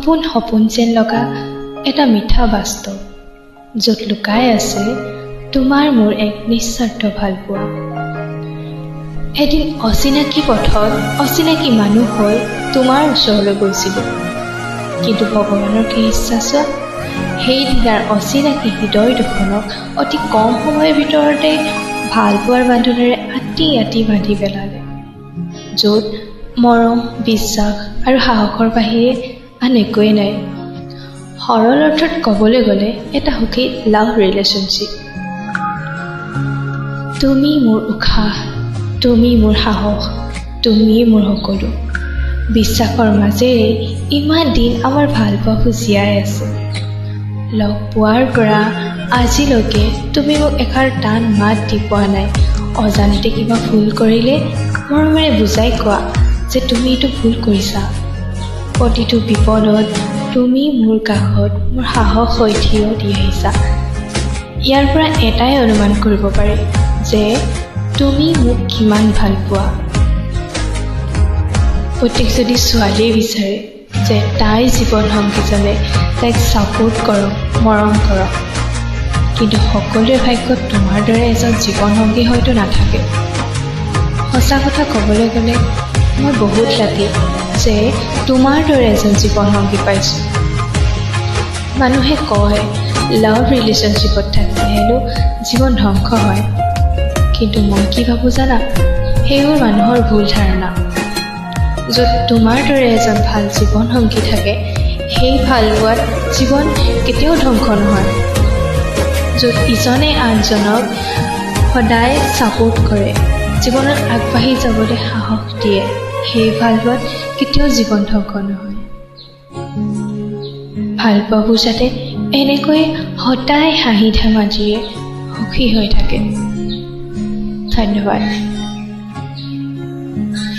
সপোন সপোন যেন লগা এটা মিঠা বাস্তৱ, য'ত লুকাই আছে তোমাৰ মোৰ এক নিস্বাৰ্থ ভালপোৱা। এদিন অচিনাকি পথত অচিনাকি মানুহ হৈ তোমাৰ ওচৰলৈ গৈছিলোঁ, কিন্তু ভগৱানৰ কি ইচ্ছা চোৱা, সেইদিনাৰ অচিনাকি হৃদয় দুখনক অতি কম সময়ৰ ভিতৰতে ভালপোৱাৰ বান্ধোনেৰে আঁতি আঁতি বান্ধি পেলালে, য'ত মৰম, বিশ্বাস আৰু সাহসৰ বাহিৰে আন একোৱেই নাই। সৰল অৰ্থত ক'বলৈ গ'লে এটা সুখী লাভ ৰিলেশ্যনশ্বিপ। তুমি মোৰ উশাহ, তুমি মোৰ সাহস, তুমিয়ে মোৰ সকলো। বিশ্বাসৰ মাজেৰে ইমান দিন আমাৰ ভালপোৱাবোৰ জীয়াই আছে। লগ পোৱাৰ পৰা আজিলৈকে তুমি মোক এষাৰ টান মাত দি পোৱা নাই। অজানিতে কিবা ভুল কৰিলে মৰমেৰে বুজাই কোৱা যে তুমি এইটো ভুল কৰিছা। প্ৰতিটো বিপদত তুমি মোৰ কাষত মোৰ সাহস হৈ থিয় দি আহিছা। ইয়াৰ পৰা এটাই অনুমান কৰিব পাৰি যে তুমি মোক কিমান ভাল পোৱা। প্ৰত্যেকজনী ছোৱালীয়ে বিচাৰে যে তাইৰ জীৱন সংগীজনে তাইক ছাপোৰ্ট কৰক, মৰম কৰক, কিন্তু সকলোৰে ভাগ্যত তোমাৰ দৰে এজন জীৱন সংগী হয়তো নাথাকে। সঁচা কথা ক'বলৈ গ'লে মই বহুত লাকি যে তোমাৰ দৰে এজন জীৱন সংগী পাইছোঁ। মানুহে কয় লাভ ৰিলেশ্যনশ্বিপত থাকিলে হেনো জীৱন ধ্বংস হয়, কিন্তু মই কি ভাবোঁ জানা? সেইবোৰ মানুহৰ ভুল ধাৰণা। য'ত তোমাৰ দৰে এজন ভাল জীৱন সংগী থাকে, সেই ভালপোৱাত জীৱন কেতিয়াও ধ্বংস নহয়। য'ত ইজনে আনজনক সদায় ছাপোৰ্ট কৰে, জীৱনত আগবাঢ়ি যাবলৈ সাহস দিয়ে, সেই ভালপোৱাত কেতিয়াও জীৱন ধ্বংস নহয়। ভালপোৱাবোৰ যাতে এনেকৈ সদায় হাঁহি ধেমালিৰে সুখী হৈ থাকে। ধন্যবাদ।